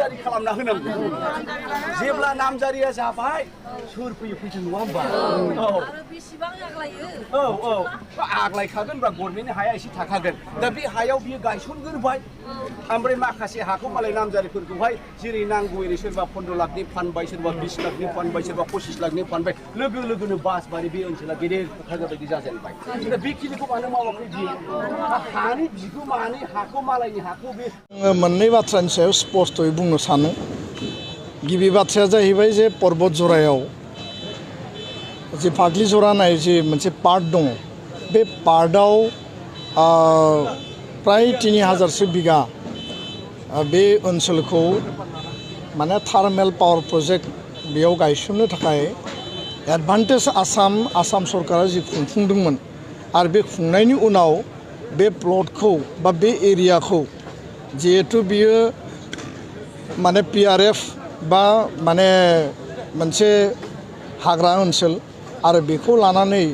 नामजारि खालामना होनांगौ जेब्ला नामजारिया जाबाय सोर फैयो फैथों नङा होमबा औ आग्लायखागोन बा गभर्नमेन्टनि हाया एसे थाखागोन दा बे हायाव बियो गायसनग्रोबाय ओमफ्राय माखासे हाखौ मालाय नामजारिफोरखौहाय जेरै नांगौ एरै सोरबा 15 लाखनि फानबाय सोरबा 20 लाखनि फानबाय सोरबा 25 लाखनि फानबाय लोगो लोगोनो बासबारि बे ओनसोला गेदेर क'क्राझार बायदि जाजेनबाय दा बेखिनिखौ मानो मावाखै बियो हानि बिगोमानि हाखौ मालायनि हाखौ बे मोननै बाथ्रानि सायाव स्पष्टयै बुंनो सानो गिबि बाथ्राया जाहैबाय जे पर्बत जरायाव जे फाग्लि जरा होननाय जे मोनसे पार्ट दङ बे पार्टआव प्राय 3000सो बिगा बे ओनसोलखौ माने थार्मेल पावार प्रजेक्ट बेयाव गायसननो थाखाय एडभान्टेज आसाम सरकारा जि खुंफुंदोंमोन आरो बे खुंनायनि उनाव बे प्लटखौ बा बे एरियाखौ जिहेतु बियो माने PRF बा माने मोनसे हाग्रा ओनसोल आरो बेखौ लानानै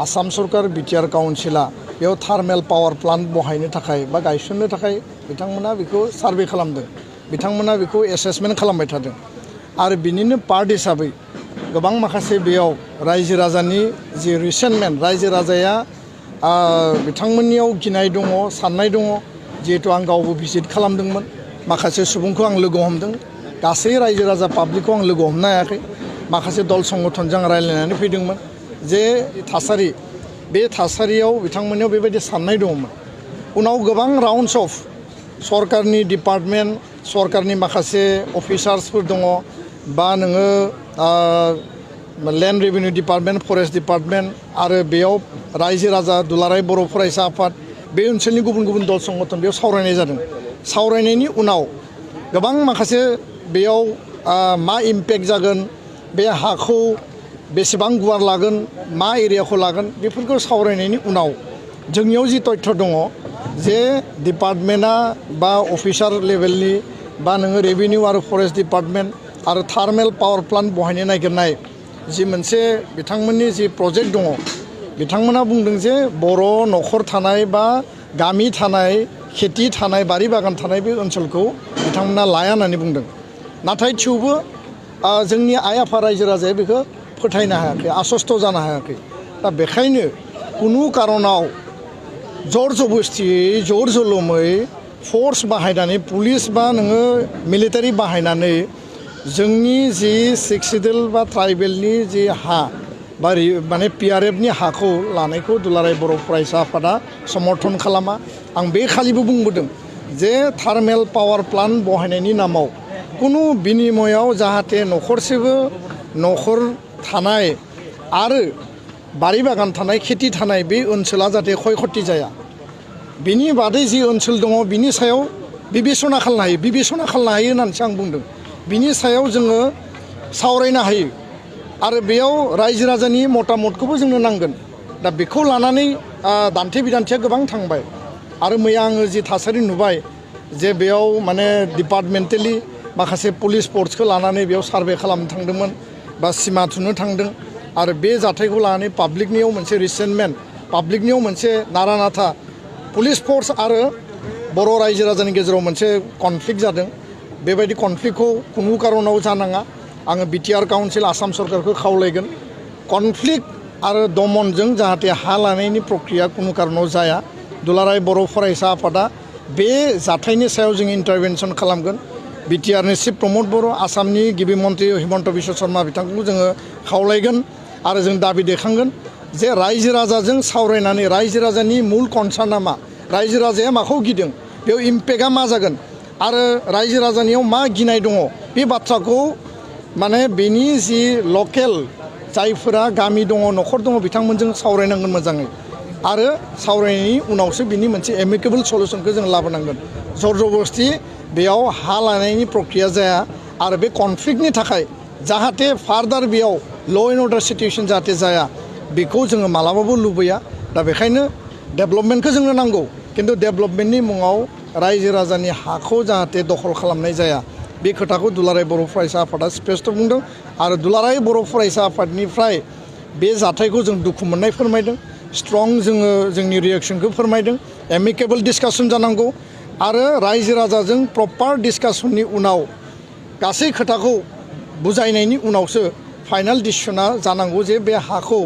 आसाम सरकार BTR काउन्सिला बेयाव थार्मेल पावार प्लान्ट बहायनो थाखाय बा गायसननो थाखाय बिथांमोना बेखौ सार्भे खालामदों बिथांमोना बेखौ एसेसमेन्ट खालामबाय थादों आरो बिनिनो पार्ट हिसाबै गोबां माखासे बेयाव रायजो राजानि जि रिसेन्टमेन्ट रायजो राजाया बिथांमोननियाव गिनाय दङ साननाय दङ जिहेतु आं गावबो भिजिट खालामदोंमोन माखासे सुबुंखौ आं लोगो हमदों गासै रायजो राजा पाब्लिकखौ आं लोगो हमनो हायाखै माखासे दल संगठनजों रायज्लायनानै फैदोंमोन जे थासारि बे थासारियाव बिथांमोननियाव बेबायदि साननाय दङमोन उनाव गोबां राउन्डस अफ सरकारनि डिपार्टमेन्ट सरकारनि माखासे अफिसार्सफोर दङ बा नोङो land revenue department forest department आरो बेयाव रायजो राजा दुलाराय बर' फरायसा आफाद बे ओनसोलनि गुबुन गुबुन दल संगठन बेयाव सावरायनाय जादों सावरायनायनि उनाव गोबां माखासे बेयाव मा इम्पेक्ट जागोन बे हाखौ बेसेबां गुवार लागोन मा एरियाखौ लागोन बेफोरखौ सावरायनायनि उनाव जोंनियाव जि तथ्य दङ जे डिपार्टमेन्टआ बा अफिसार लेभेलनि बा नोङो रेभिनिउ आरो फरेस्ट डिपार्टमेन्ट आरो थार्मेल पावार प्लान्ट बहायनो नागिरनाय जि मोनसे बिथांमोननि जि प्रजेक्ट दङ बिथांमोना बुंदों जे बर' न'खर थानाय बा गामि थानाय खेथि थानाय बारि बागान थानाय बे ओनसोलखौ बिथांमोना लाया होननानै बुंदों नाथाय थेवबो जोंनि आइ आफा रायजो राजाया बेखौ फोथायनो हायाखै आसस्त जानो हायाखै दा बेखायनो कुनु कारनाव जर जबस्तियै जर जलमै फर्स बाहायनानै पुलिस बा नोङो मिलिटारि बाहायनानै जोंनि जि सिक्सिडेल बा ट्राइबेलनि जि हा बा माने PRFनि हाखौ लानायखौ दुलाराय बर' फरायसा आफादा समर्थन खालामा आं बे खालिबो बुंबोदों जे थार्मेल पावार प्लान्ट बहायनायनि नामाव कुनु बिनिमयाव जाहाथे न'खरसेबो न'खर थानाय आरो बारि बागान थानाय खेथि थानाय बे ओनसोला जाहाथे क्षय क्षति जाया बिनि बादै जि ओनसोल दङ बिनि सायाव बिबेसना खालामनो हायो होननानैसो आं बुंदों बिनि सायाव जोङो सावरायनो हायो आरो बेयाव रायजो राजानि मतामतखौबो जोंनो नांगोन दा बेखौ लानानै दान्थे बिदान्थेया गोबां थांबाय आरो मैया आङो जि थासारि नुबाय जे बेयाव माने डिपार्टमेन्टेलि माखासे पुलिस फर्सखौ लानानै बेयाव सार्भे खालामनो थांदोंमोन बा सिमा थुनो थांदों आरो बे जाथायखौ लानानै पाब्लिकनियाव मोनसे रिसेन्टमेन्ट पाब्लिकनियाव मोनसे नारा नाथा पुलिस फर्स आरो बर' रायजो राजानि गेजेराव मोनसे कनफ्लिक्ट जादों बेबायदि कनफ्लिक्टखौ कुनु कारनाव जानाङा आङो BTR काउन्सिल आसाम सरकारखौ खावलायगोन कनफ्लिक्ट आरो दमनजों जाहाथे हा लानायनि प्रक्रिया कुनु कारनाव जाया दुलाराय बर' फरायसा आफादा बे जाथायनि सायाव जों इन्टारभेनसन खालामगोन BTRनि चिफ प्रमद बर' आसामनि गिबि मन्त्रि हिमन्त बिश्व शर्मा बिथांखौ जोङो खावलायगोन आरो जों दाबि दैखांगोन जे रायजो राजाजों सावरायनानै रायजो राजानि मुल कनसार्नआ मा रायजो राजाया माखौ गिदों बेयाव इम्पेक्टआ मा जागोन आरो रायजो राजानियाव मा गिनाय दङ बे बाथ्राखौ माने बेनि जि लकेल जायफोरा गामि दङ न'खर दङ बिथांमोनजों सावरायनांगोन मोजाङै आरो सावरायनायनि उनावसो बिनि मोनसे एमिकेबल सल्युशनखौ जों लाबोनांगोन जर जबस्ति बेयाव हा लानायनि प्रक्रिया जाया आरो बे कनफ्लिक्टनि थाखाय जाहाथे फार्दार बेयाव ल' एन्ड अर्डार सिटुएसन जाहाथे जाया बेखौ जोङो मालाबाबो लुबैया दा बेखायनो डेभेलपमेन्टखौ जोंनो नांगौ खिन्थु डेभेलपमेन्टनि मुङाव रायजो राजानि हाखौ जाहाथे दखल खालामनाय जाया बे खोथाखौ दुलाराय बर' फरायसा आफादा स्पष्ट बुंदों आरो दुलाराय बर' फरायसा आफादनिफ्राय बे जाथायखौ जों दुखु मोननाय फोरमायदों स्ट्रं जोङो जोंनि रिएक्सनखौ फोरमायदों एमिकेबल डिसकासन जानांगौ आरो रायजो राजाजों प्रपार डिसकासननि उनाव गासै खोथाखौ बुजायनायनि उनावसो फाइनाल डिसिसना जानांगौ जे बे हाखौ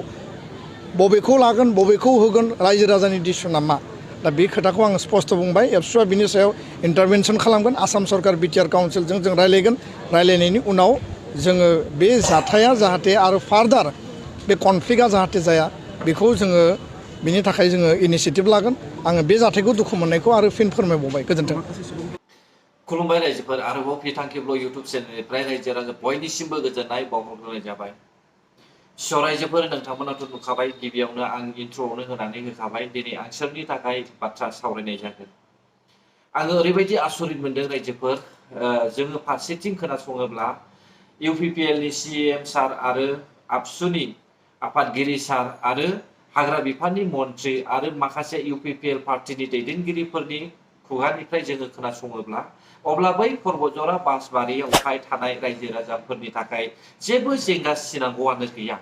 बबेखौ लागोन बबेखौ होगोन रायजो राजानि डिसिसना मा दा बे खोथाखौ आं स्पष्ट बुंबाय एबसुआ बिनि सायाव इन्टारभेनसन खालामगोन आसाम सरकार बिटिआर काउन्सिलजों जों रायलायगोन रायलायनायनि उनाव जोङो बे जाथाया जाहाथे आरो फार्दार बे कनफ्लिक्टआ जाहाथे जाया बेखौ जोङो बिनि थाखाय जोङो इनिसियेटिभ लागोन आङो बे जाथायखौ दुखु मोननायखौ आरो फिन फोरमायबावबाय गोजोन्थों खुलुमबाय रायजोफोर आरोबाव फिथांखिब्ल इउटुब चेनेलनिफ्राय रायजो राजा बयनिसिमबो गोजोननाय बावहरग्रोनाय जाबाय स' रायजोफोर नोंथांमोनाथ' नुखाबाय गिबियावनो आं इन्ट्र'आवनो होनानै होखाबाय दिनै आं सोरनि थाखाय बाथ्रा सावरायनाय जागोन आङो ओरैबायदि आसरित मोनदों रायजोफोर जोङो फारसेथिं खोनासङोब्ला इउपिपिएलनि सिएम सार आरो आबसुनि आफादगिरि सार आरो हाग्रा बिफाननि मन्थ्रि आरो माखासे इउपिपिएल पार्टिनि दैदेनगिरिफोरनि खुगानिफ्राय जोङो खोनासङोब्ला अब्ला बै पर्बतजरा बासबारियावहाय थानाय रायजो राजाफोरनि थाखाय जेबो जिंगा सिनांगौआनो गैया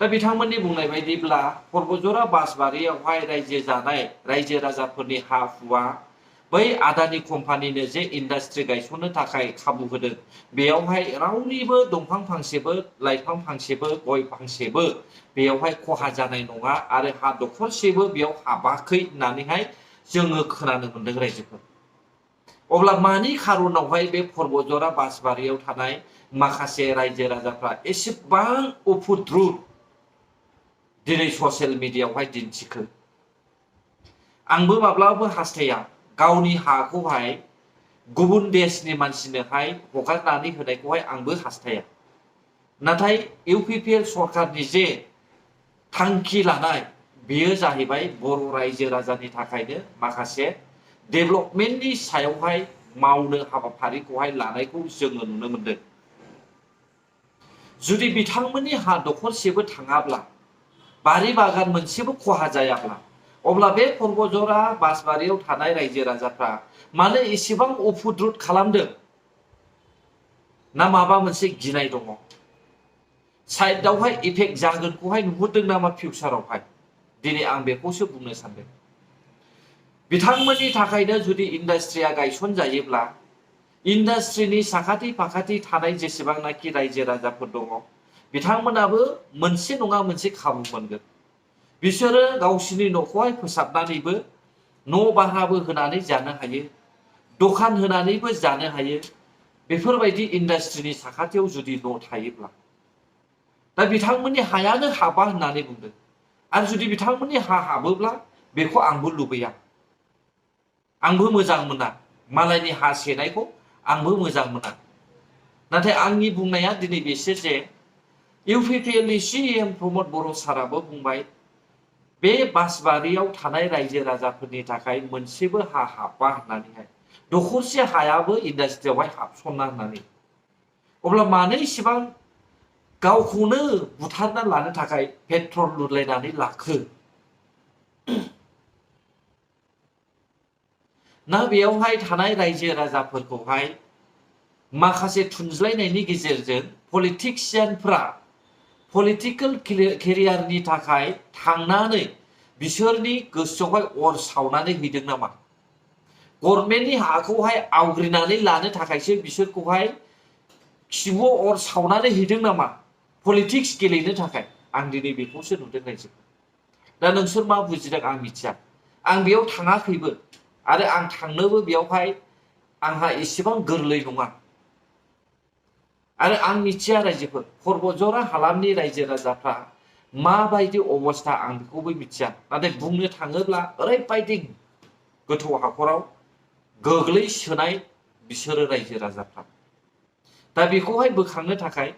दा बिथांमोननि बुंनाय बायदिब्ला पर्बतजरा बासबारियावहाय रायजो जानाय रायजो राजाफोरनि हा हुआ बै आदानि कम्पानिनो जे इन्डास्ट्रि गायसननो थाखाय खाबु होदों बेयावहाय रावनिबो दंफां फांसेबो लाइफां फांसेबो गय फांसेबो बेयावहाय खहा जानाय नङा आरो हा दखरसेबो बेयाव हाबाखै होननानैहाय जोङो खोनानो मोनदों रायजोफोर अब्ला मानि खारनावहाय बे पर्बतजरा बासबारियाव थानाय माखासे रायजो राजाफ्रा एसेबां उफुद्रुद दिनै ससियेल मिडियायावहाय दिन्थिखो आंबो माब्लाबो हास्थाया गावनि हाखौहाय गुबुन देशनि मानसिनोहाय हगारनानै होनायखौहाय आंबो हास्थाया नाथाय इउपिपिएल सरकारनि जे थांखि लानाय बेयो जाहैबाय बर' रायजो राजानि थाखायनो माखासे डेभेलपमेन्टनि सायावहाय मावनो हाबाफारिखौहाय लानायखौ जोङो नुनो मोनदों जुदि बिथांमोननि हा दखरसेबो थाङाब्ला बारि बागान मोनसेबो खहा जायाब्ला अब्ला बे पर्बतजरा बासबारियाव थानाय रायजो राजाफ्रा मानो एसेबां उफुद्रुद खालामदों ना माबा मोनसे गिनाय दङ साइडआवहाय इफेक्ट जागोनखौहाय नुहुरदों नामा फिउचारावहाय दिनै आं बेखौसो बुंनो सानदों बिथांमोननि थाखायनो जुदि इन्डास्ट्रिया गायसन जायोब्ला इन्डास्ट्रिनि साखाथि फाखाथि थानाय जेसेबांनाखि रायजो राजाफोर दङ बिथांमोनाबो मोनसे नङा मोनसे खाबु मोनगोन बिसोरो गावसिनि न'खौहाय फोसाबनानैबो न' भाराबो होनानै जानो हायो दखान होनानैबो जानो हायो बेफोरबायदि इन्डास्ट्रिनि साखाथियाव जुदि न' थायोब्ला दा बिथांमोननि हायानो हाबा होननानै बुंदों आरो जुदि बिथांमोननि हा हाबोब्ला बेखौ आंबो लुबैया आंबो मोजां मोना मालायनि हा सेनायखौ आंबो मोजां मोना नाथाय आंनि बुंनाया दिनै बेसो जे इउपिपिएलनि सिएम प्रमद बर' साराबो बुंबाय बे बासबारियाव थानाय रायजो राजाफोरनि थाखाय मोनसेबो हा हाबा होननानैहाय दखरसे हायाबो इन्डास्ट्रियावहाय हाबसनना होननानै अब्ला मानो इसेबां गावखौनो बुथारना लानो थाखाय पेट्रल लुलायनानै लाखो ना बेयावहाय थानाय रायजो राजाफोरखौहाय माखासे थुनज्लायनायनि गेजेरजों पलिटिशियानफ्रा पलिटिकल केरियारनि थाखाय थांनानै बिसोरनि गोसोआवहाय अर सावनानै हैदों नामा गभर्नमेन्टनि हाखौहाय आवग्रिनानै लानो थाखायसो बिसोरखौहाय खिबुआव अर सावनानै हैदों नामा पलिटिक्स गेलेनो थाखाय आं दिनै बेखौसो नुदों रायजो दा नोंसोर मा बुजिदों आं मिथिया आं बेयाव थाङाखैबो आरो आं थांनोबो बेयावहाय आंहा एसेबां गोरलै नङा आरो आं मिथिया रायजोफोर पर्बतजरा हालामनि रायजो राजाफ्रा माबायदि अबस्था आं बेखौबो मिथिया नाथाय बुंनो थाङोब्ला ओरैबायदि गोथौ हाखराव गोग्लैसोनाय बिसोरो रायजो राजाफ्रा दा बेखौहाय बोखांनो थाखाय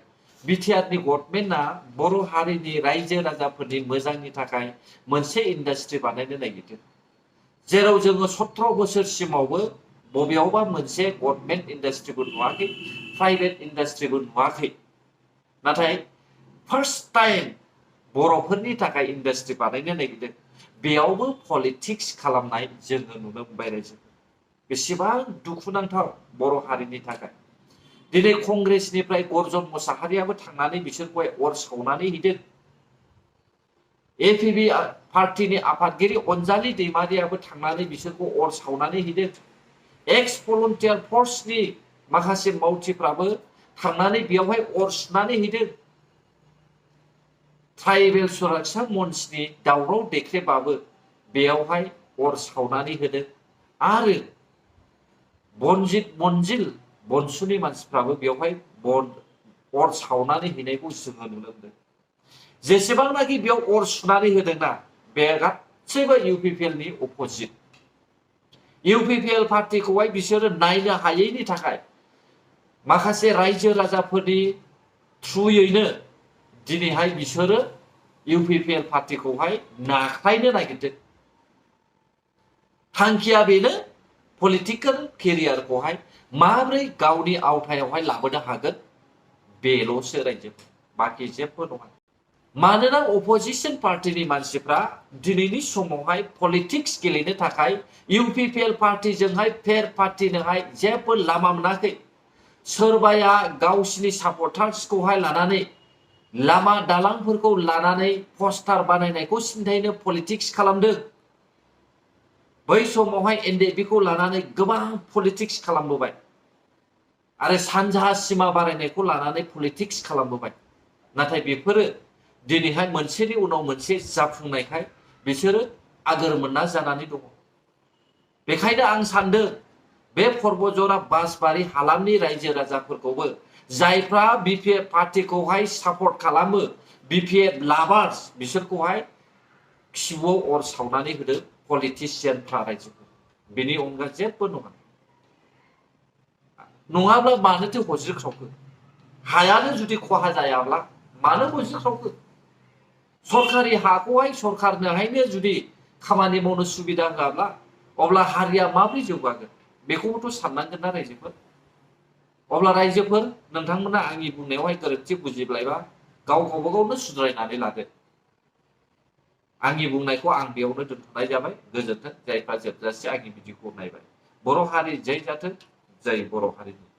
बिटिआरनि गभर्नमेन्टआ बर' हारिनि रायजो राजाफोरनि मोजांनि थाखाय मोनसे इन्डास्ट्रि बानायनो नागिरदों जेराव जोङो 17 बोसोरसिमावबो बबेयावबा मोनसे गभर्नमेन्ट इन्डास्ट्रिबो नुवाखै प्राइभेट इन्डास्ट्रिबो नुवाखै नाथाय फार्स्ट टाइम बर'फोरनि थाखाय इन्डास्ट्रि बानायनो नागिरदों बेयावबो पलिटिक्स खालामनाय जोङो नुनो मोनबाय रायजो बेसेबां दुखुनांथाव बर' हारिनि थाखाय दिनै कंग्रेसनिफ्राय गर्जन मोसाहारियाबो थांनानै बिसोरखौहाय अर सावनानै हैदों एपिबि पार्टिनि आफादगिरि अनजालि दैमारियाबो थांनानै बिसोरखौ अर सावनानै हैदों एक्स भलन्टियार फर्सनि माखासे मावथिफ्राबो थांनानै बेयावहाय अर सुनानै हैदों ट्राइबेल सुरक्षा मन्चनि दावराव देख्रेबाबो बेयावहाय अर सावनानै होदों आरो बनजित मनजिल बनसुनि मानसिफ्राबो बेयावहाय अर सावनानै हैनायखौ जोङो नुनो मोनदों जेसेबांनाखि बेयाव अर सुनानै होदोंना बे गासैबो UPPL नि अपोजिट UPPL पार्टिखौहाय बिसोरो नायनो हायैनि थाखाय माखासे रायजो राजाफोरनि थ्रुयैनो दिनैहाय बिसोरो UPPL पार्टिखौहाय नाख्लायनो नागिरदों थांखिया बेनो पलिटिकेल केरियारखौहाय माबोरै गावनि आवथायावहाय लाबोनो हागोन बेल'सो रायजो बाखि जेबो नङा मानोना अपोजिशन पार्टिनि मानसिफ्रा दिनैनि समावहाय पलिटिक्स गेलेनो थाखाय UPPL पार्टिजोंहाय फेर पार्टिनोहाय जेबो लामा मोनाखै सोरबाया गावसिनि सापर्टार्सखौहाय लानानै लामा दालांफोरखौ लानानै पस्टार बानायनायखौ सिन्थायनो पलिटिक्स खालामदों बै समावहाय NDPखौ लानानै गोबां पलिटिक्स खालामबोबाय आरो सानजा सिमा बारायनायखौ लानानै पलिटिक्स खालामबोबाय नाथाय बेफोरो दिनैहाय मोनसेनि उनाव मोनसे जाफुंनायखाय बिसोरो आगोर मोनना जानानै दङ बेखायनो आं सानदों बे पर्बतजरा बासबारि हालामनि रायजो राजाफोरखौबो जायफ्रा BPF पार्टिखौहाय सापर्ट खालामो BPF लाभार्स बिसोरखौहाय खिबुआव अर सावनानै होदों पलिटिशियानफ्रा रायजोफोर बेनि अनगा जेबो नङा नङाब्ला मानोथो हज्रिख्रावखो हायानो जुदि खहा जायाब्ला मानो हज्रिख्रावखो सरकारि हाखौहाय सरकारनोहायनो जुदि खामानि मावनो सुबिदा होआब्ला अब्ला हारिया माबोरै जौगागोन बेखौबोथ' साननांगोन ना रायजोफोर अब्ला रायजोफोर नोंथांमोना आंनि बुंनायावहाय गोरोन्थि बुजिब्लायबा गावबा गावनो सुद्रायनानै लादो आंनि बुंनायखौ आं बेयावनो दोनथ'नाय जाबाय गोजोन्थों जायफ्रा जोबजासे आंनि भिडिअखौ नायबाय बर' हारि जै जाथों जै बर' हारिनि